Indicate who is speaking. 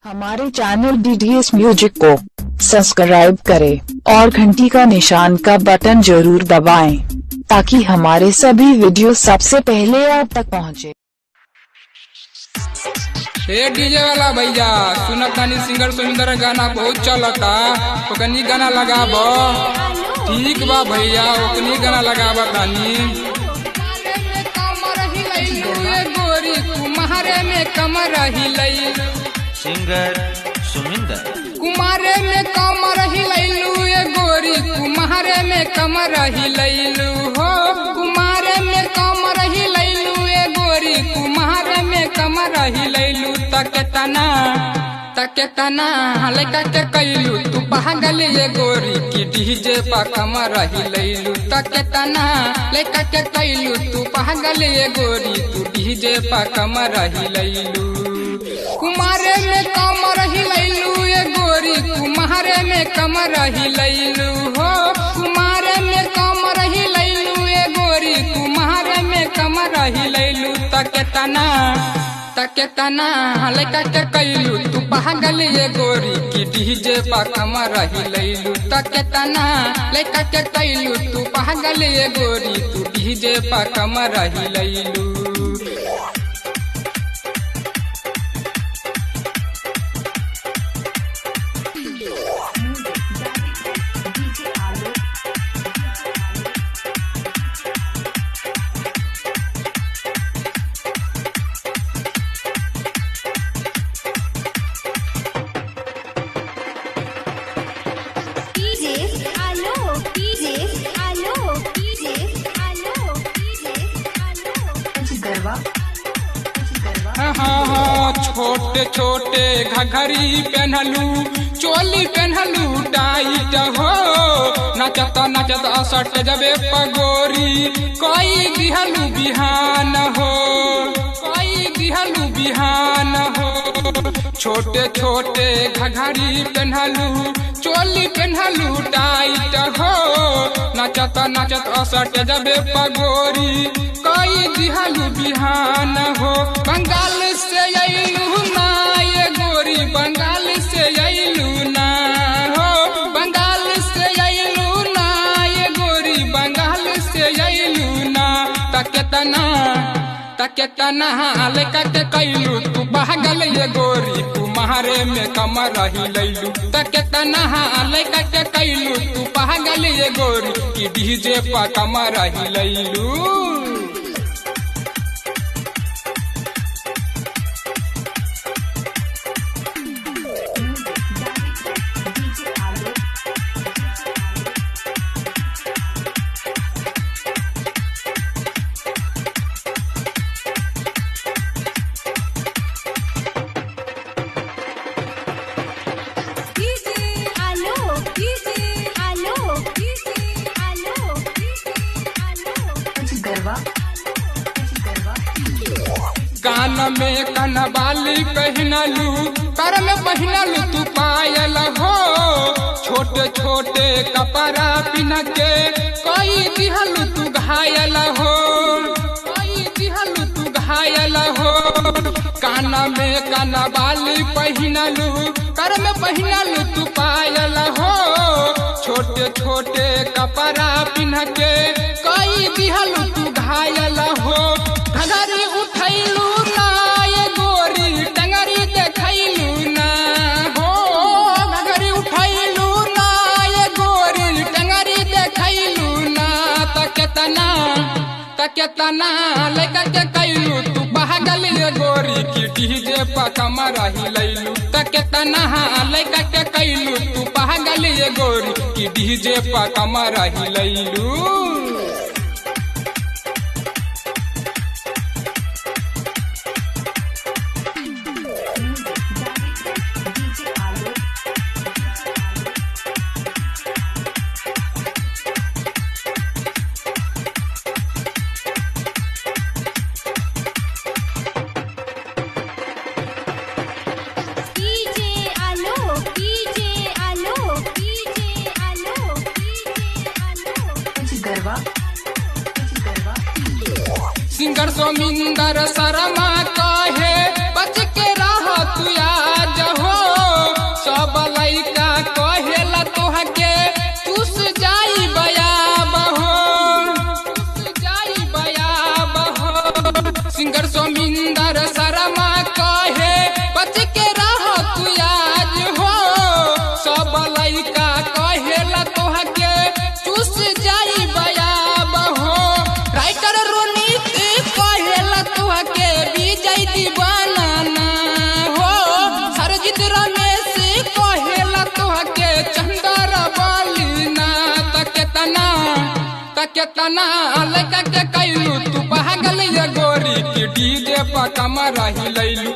Speaker 1: हमारे channel DDS music को subscribe करें और घंटी का निशान का बटन जरूर दबाएं, ताकि हमारे सभी वीडियो सबसे पहले आप तक पहुंचे।
Speaker 2: ए डीजे वाला भैया, सुनत तानी सिंगर सुंदर गाना बहुत चलता, ओकनी गाना लगाब। ठीक बा भैया, ओकनी गाना लगाब तानी। गोरी कुम्हारे में कमर हिलैलू,
Speaker 3: सिंगर सुमिंदर।
Speaker 2: कुमारे में कमर हिलैलू ए गोरी, कुम्हारे में कमर हिलैलू हो, कुमारे में कमर हिलैलू ए गोरी, कुम्हारे में कमर हिलैलू। तके तना लड़का के कैलू तू पागल ये गोरी, की डीजे पा कमर हिलैलू। तके तना लड़का के कैलू तू पागल ये गोरी, तू डीजे पा कमर हिलैलू। कुमारे में कमर हिलैलू ये गोरी, कुमारे में कमर हिलैलू हो, कुमारे में कमर हिलैलू ये गोरी, कुमारे में कमर हिलैलू। तके तना लड़का के कैलू तू पागल ये गोरी, की डीजे पा कमर हिलैलू। तके तना लड़का के कैलू तू पागल ये गोरी, तू डीजे पा कमर हिलैलू। हाँ, छोटे छोटे घघरी पहनलू, चोली पहनलू टाइट हो, नचत नचत असट जबे पगोरी, कोई दिहलू बिहान हो, कोई दिहलू बिहान हो। छोटे छोटे घघरी पहनलू, चोली पहनलू टाइट हो, नचत नचत असट जबे पगोरी, कोई दिहलू बिहान हो। बंगाल से अइलू ना ये गोरी, बंगाल से अइलू ना हो, बंगाल से अइलू ना ये गोरी, बंगाल से अइलू ना। तके तना लड़का के कैलू तू पागल ये गोरी, कुम्हारे में कमर हिलैलू। तके तना लड़का के कैलू तू पागल ये गोरी, की डीजे पा कमर हिलैलू। कान में कनबाली पहनलू, कर में पहनलू तू पायल हो, छोटे छोटे कपड़ा पिन के कोई दिहलू तू घायल हो, कोई दिहलू तू घायल हो। कान में कनबाली पहनलू, कर में पहनलू तू पायल हो, छोटे छोटे कपड़ा पिन के कोई दिहलू तू घायल हो। घघरी उठैलू ना ये गोरी, टंगरी देखैलू ना हो, घघरी उठैलू ना ये गोरी, टंगरी देखैलू ना। तके तना लड़का के कैलू तू पागल ये गोरी, की डीजे पा कमर हिलैलू। तके तना लड़का के कैलू तू पागल ये गोरी, की डीजे पा कमर हिलैलू। सिंगर सोमिंदर शर्मा कहे बच के रह तू आज हो। केतना लड़का के कैलू तू पागल ये गोरी की डीजे पर कमर हिलैलू।